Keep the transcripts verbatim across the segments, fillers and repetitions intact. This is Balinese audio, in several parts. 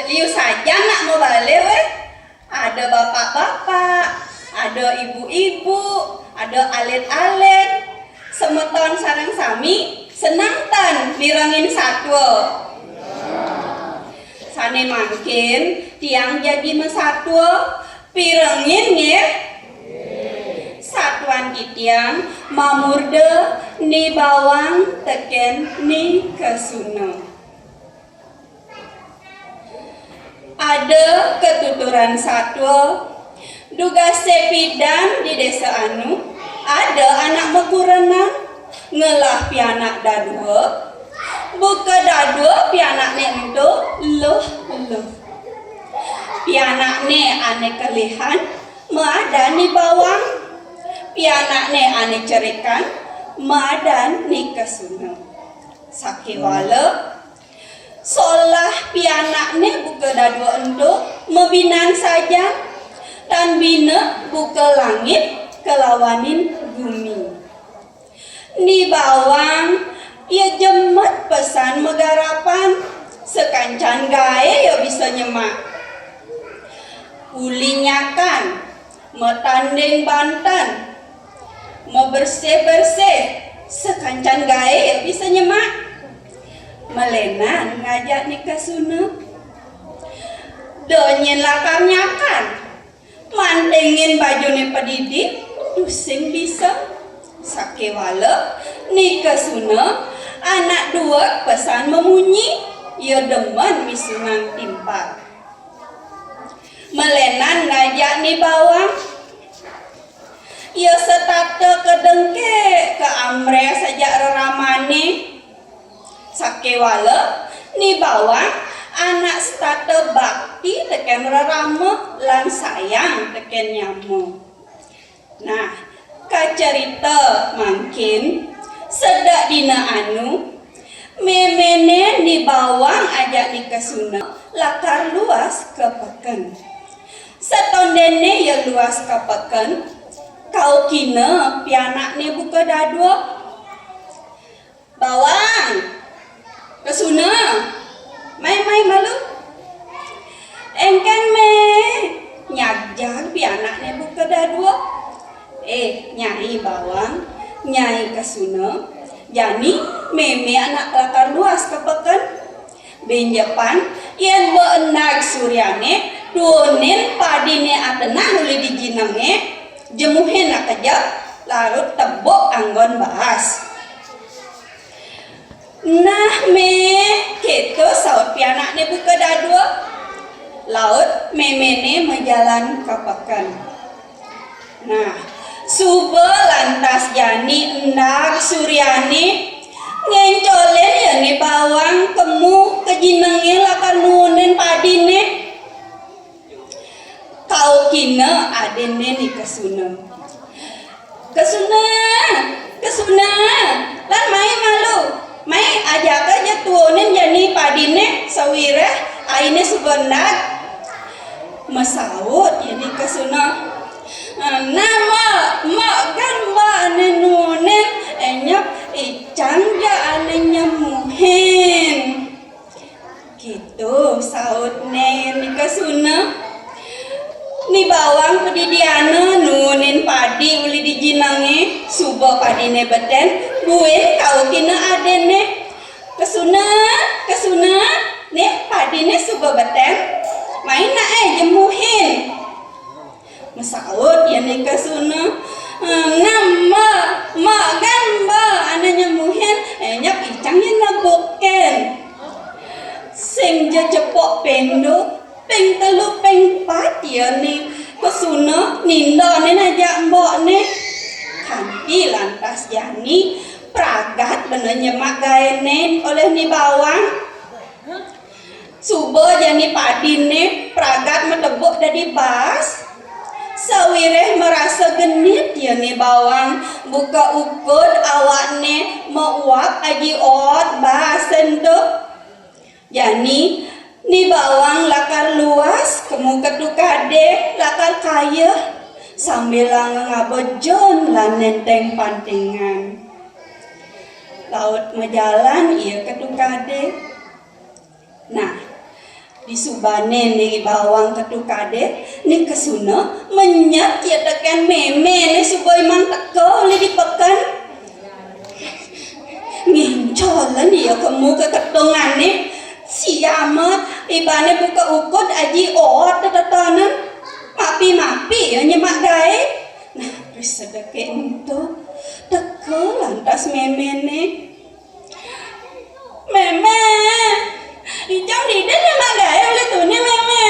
Liu sajan nak mabalih wéh. Ada bapak-bapak, ada ibu-ibu, ada alit-alit. Semeton sareng sami seneng ten mirengin satua? Sané mangkin tiang jagi masatua, pirengin nggih. Satuan titiang mamurda Ni Bawang tekén Ni Kesuna. Ada katuturan satua, dugasé pidan di désa anu, ada anak makurenan, ngelah pianak dadua, buka dadua pianakné ento luh-luh. Pianakné ané kelihan maadan Ni Bawang, pianakné ané cerikan maadan Ni Kesuna. Sakéwala solah pianakné buka dadua ento mabinan sajan, tan bina buka langit kalawanin gumi. Ni Bawang, ia jemet pesan magarapan, sakancan gaé ia bisa nyemak. Uli nyakan, matanding banten, mabersih-bersih, sakancan gaé ia bisa nyemak. Malénan ngajak Ni Kesuna. Da nyén lakar nyakan, mantingin bajuné padidi, tusing bisa. Sakéwala Ni Kesuna, anak dueg pesan mamunyi, ia demen misunang timpal. Malénan ngajak Ni Bawang. Ia setata kadengké kaamreh sajak reramané. Sakéwala Ni Bawang anak setata bakti tekén rerama lan sayang tekén nyama. Nah, kacarita mangkin, sedek dina anu, méméné Ni Bawang ajak Ni Kesuna lakar luas ka peken. Satondéné ia luas ka peken, kaukina pianakné buka dadua. "Bawang, Kesuna, mai, mai malu." "Éngkén, Mé," nyagjag pianakné buka dadua. "Eh, nyai Bawang, nyai Kesuna, jani mémé anak lakar luas ka peken. Bénjepang, yén ba endag suryané, tuunin padiné atenah uli di jinengé, jemuhin akejep, laut tebuk anggon baas." "Nah, Mé," kéto saut pianakné buka dadua. Laut méméné majalan ka peken. Nah, suba lantas jani endag suryané, ngéncolin ia Ni Bawang kemu ka jinengé lakar nuunin padiné. Kaukina adinné Ni Kesuna. "Kesuna, Kesuna, lan mai malu. Mai ajaka ja tuunin jani padiné sawiréh ainé suba endag." Masaut ia Ni Kesuna. "Nah, Mbok, Mbok gén Mbok ané nuunin, enyep icang ja ané nyemuhin." Kéto sautné Ni Kesuna. Ni Bawang padidiana nuunin padi uli di jinengé, suba padiné betén, buin kaukina adinné. "Kesuna, Kesuna, nih padiné suba betén. Mai nak, eh, jemuhin." Masaut ia Ni Kesuna. "Nah, Mbok, Mbok gén Mbok ané nyemuhin, enyep icang ja nebukin." Sing ja cepok péndo, ping telu, ping pat ia Ni Kesuna nindonin ajak mbokné. Kanti lantas jani pragat bena nyemak gaéné olih Ni Bawang. Suba jani padiné pragat matebuk dadi baas. Sawiréh marasa genit ia Ni Bawang, buka ukud awakné mauap aji oot baasé ento. Jani Ni Bawang lakar luas kemu ka tukadé, lakar kayeh, sambilanga ngaba jun lan nénténg pantingan. Laut majalan ia ka tukadé. Nah, Disubané Ni Bawang ka tukadé, Ni Kesuna menyat ia tekén méméné suba imang teka uli di peken. Ngincolan ia kemu ka ketungané. Siamat, ibané buka ukud aji oot tetetanan. Mapi-mapi ia nyemak gaé. Nah, ri sedeké ento, teka lantas méméné. "Mémé, icang dini nyemak gaé uli tuni, Mémé.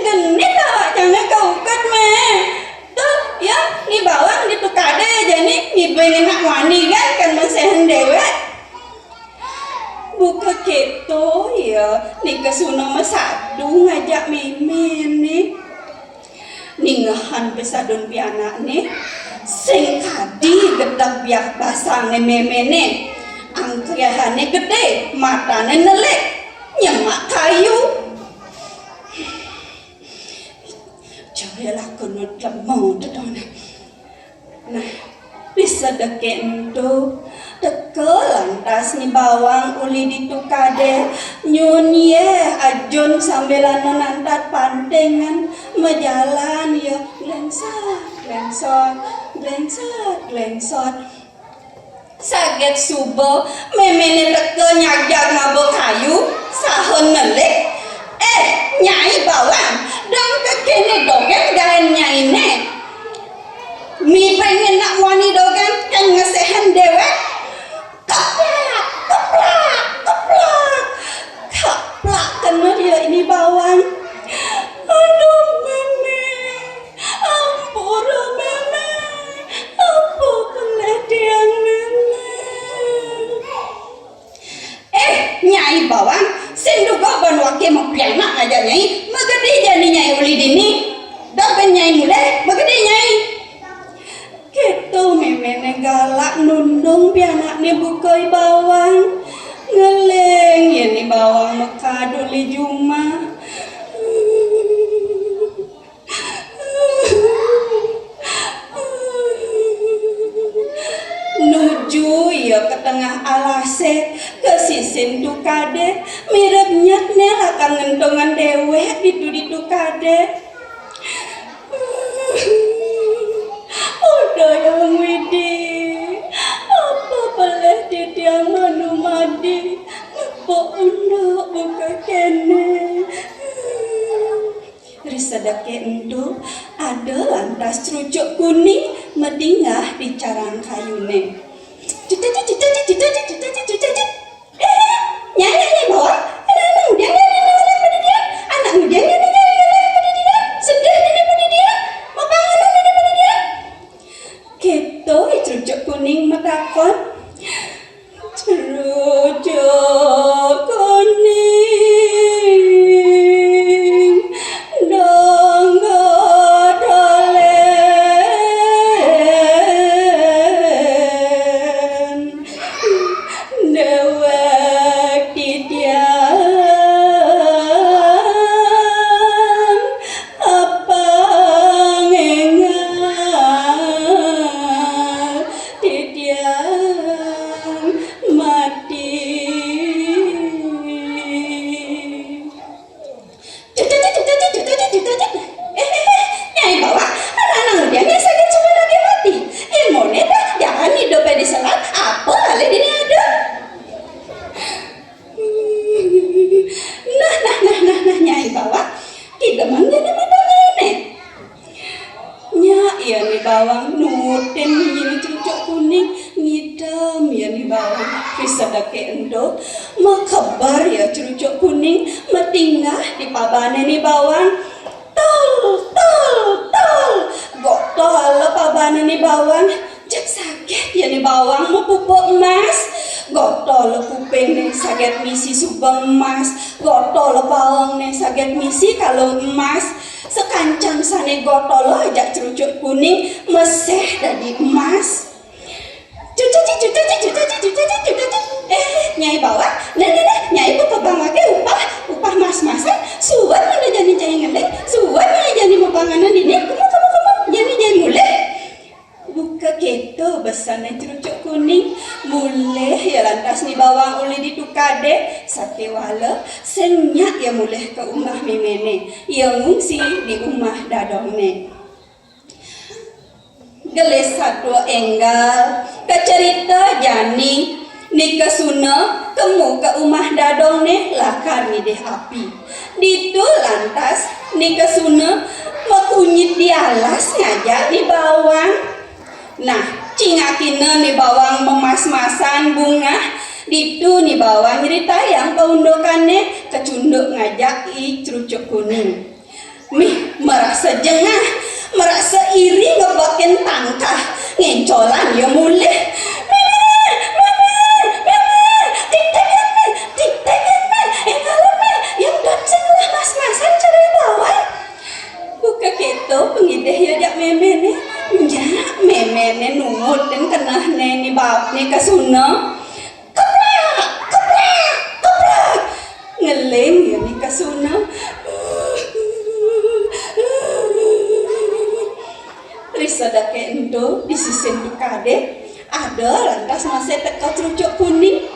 Genit awak cangé ka ukud, Mé. Tuh, ya, Ni Bawang di tukadé jani ngibing nak muani kan, kén meséhan déwék." Buka kéto ia, Ni Kesuna masadu ngajak méméné. Ningehan pisadun pianakné, sing kadi gedeg biak basangné méméné. Angkrihané gedé, matané nelik, nyemak kayu. Coy lah kunut lemu dedone. Nah, ri sedeké ento, teka lantas Ni Bawang uli di tukadé, nyun yéh ajun sambilana nantat pantingan, majalan ia gléngsot, gléngsot, gléngsot, gléngsot. Saget suba méméné teka nyajag ngaba kayu, saha nelik. "Eh, Nyai Bawang, dong kekéné dogén gaén nyainé. Mi pengin nak muani dogén kén ngeséhan déwék." Keplak, keplak, keplak. Keplak kena ia Ni Bawang. "Aduh, Mémé. Ampura, Mémé. Apa pelih tiang, Mémé?" "Eh, Nyai Bawang, sing duga ban waké mapianak ngajak Nyai, magedi jani Nyai uli dini. Dogén Nyai mulih, magedi Nyai." Kéto méméné galak nundung pianakné buka I Bawang. Ngeling ia Ni Bawang mekad uli jumah. Nuju ia ka tengah alasé, ka sisin tukadé, mirib nyat né lakar ngentungang déwék ditu di tukadé. "Aduh, Hyang Widhi, apa pelih titiang manumadi, nepuk unduk buka kéné?" Ri sedeké ento, ada lantas crucuk kuning matinggah di carang kayuné. Cicacit, cicacit, cicacit, cicacit, cicacit. "Eh, Nyai, Nyai, Nyai Bawang, anak-anak ngudiang, Nyai, Nyai, Nyai, padidian. Anak ngudiang, Nyai, Nyai, Nyai, padidian. Sedih, Nyai, padidian. Mapanganan, Nyai, padidian." Kéto I Crucuk Kuning matakon. Crucuk Kuning, dong godolén, déwék titiang apang énggal, titiang mati. Cucacit, cucacit, cucacit, cucacit. Eh, eh, eh, Nyai Bawang, anak-anak ngudiang saget suba lagi mati. Ilmuné dah, jangan hidup di selat, apa alih dini ada. Nah, nah, nah, nah, nah, Nyai Bawang. Kidemang jani mata Nyainé. Nya ia Ni Bawang nuutin munyiné Crucuk Kuning, ngidem ia Ni Bawang. Ri sedeké ento, makeber ia Crucuk Kuning, matinggah di pabané Ni Bawang. Tol, tol, tol. Gotol pabané Ni Bawang. Jeg saget ia Ni Bawang mapupuk emas. Gotol kupingné saget misi suba emas. Gotol paongné saget misi kalung emas. Sakancang sané gotol ajak Crucuk Kuning maséh dadi emas. Cucacit, cucacit, cucacit, cucacit, cucacit. Eh, Nyai Bawang, nah, nah, nah, Nyai baka bang waké upah, upah mas-masan. Suud mula jani jani ngeling, suud mula jani mapanganan dini. Kemu, kemu, kemu, jani jani mulih. Buka kéto besané Crucuk Kuning, mulih ia lantas Ni Bawang uli di tukadé, Sakéwala sing nyak ia mulih ka umah méméné, ia ngungsi di umah dadongné. Gelis satua énggal, kacarita jani Ni Kesuna kemu ka umah dadongné lakar ngidih api. Ditu lantas Ni Kesuna makunyit di alas ngajak Ni Bawang. Nah, cingakina Ni Bawang mamas-masan bungah, ditu Ni Bawang nyritayang paundukané kacunduk ngajak I Crucuk Kuning. Mih, marasa jengah, marasa iri ngebekin tangkah, ngencolan ia mulih. "Mémé, mémé, mémé, tigtégan, Mé, tigtégan, Mé, énggalin, Mé, yang dot sing ngelah mas-masan cara Bawang." Buka kéto pangidih ia jak méméné, nyak méméné nuutin kenehné Ni Ba-, Ni Kesuna. Keprak, keprak, keprak. Ngeling ia Ni Kesuna. Ri sedeké ento di sisin tukadé, ada lantas masih teka Crucuk Kuning.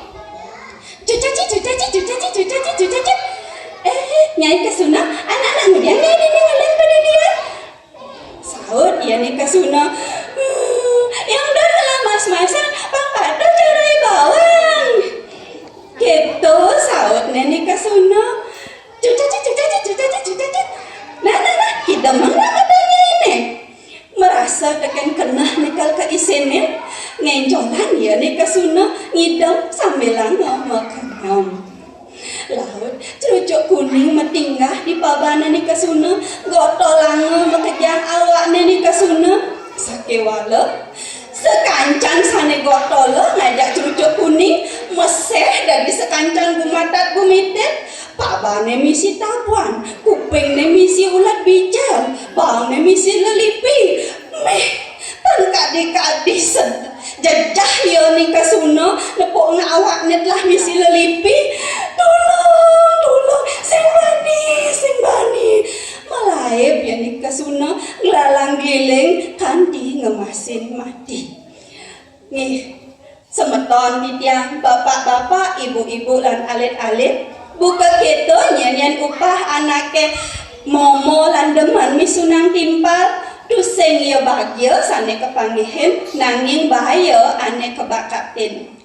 Cucaci, cucaci, cucaci, cucaci, cucaci. "Eh, Nyai Kesuna, anak-anak ngudiang Nyai dini ngeling pada dia?" Saut ia Ni Kesuna, "Hmm, yang dah ngelah mas-masan, pang pada cara Bawang." Kéto sautné Ni Kesuna. "Cucaci, cucaci, cucaci, cucaci. Nah, nah, nah, kita menang katanya ini." Marasa tekén keneh nyekel ka isiné, ngencolan ia Ni Kesuna ngidem sambilanga makenyem. Laut Crucuk Kuning matinggah di pabané Ni Kesuna, gotolanga makejang awakné Ni Kesuna. Sakéwala, sakancan sané gotola ngajak Crucuk Kuning, meseh dadi sakancan gumatat gumitit. Pabané misi tabuan, kupingné misi ulat bijal, baangné misi lelipi. Méh, tan kadi-kadi sed-, jejeh ia Ni Kesuna nepuk ngawakné telah misi lelipi. "Tulung, tulung, sing bani, sing bani." Malaib ia Ni Kesuna nglalang gliling kanti ngemasin mati. Nggih, semeton titiang, bapak-bapak, ibu-ibu, lan alit-alit, buka kéto nyén-nyén upah anaké momo lan demen misunang timpal, tusing ia bagia sané kapanggihin, nanging bahaya ané kabakatin.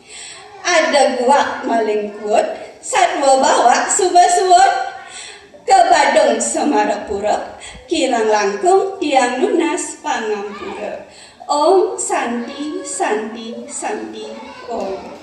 Ada guak maling kuud, satua bawak suba suud. Ka Badung Semarapura, kirang langkung tiang nunas pangampura. Om Santi, Santi, Santi, Om.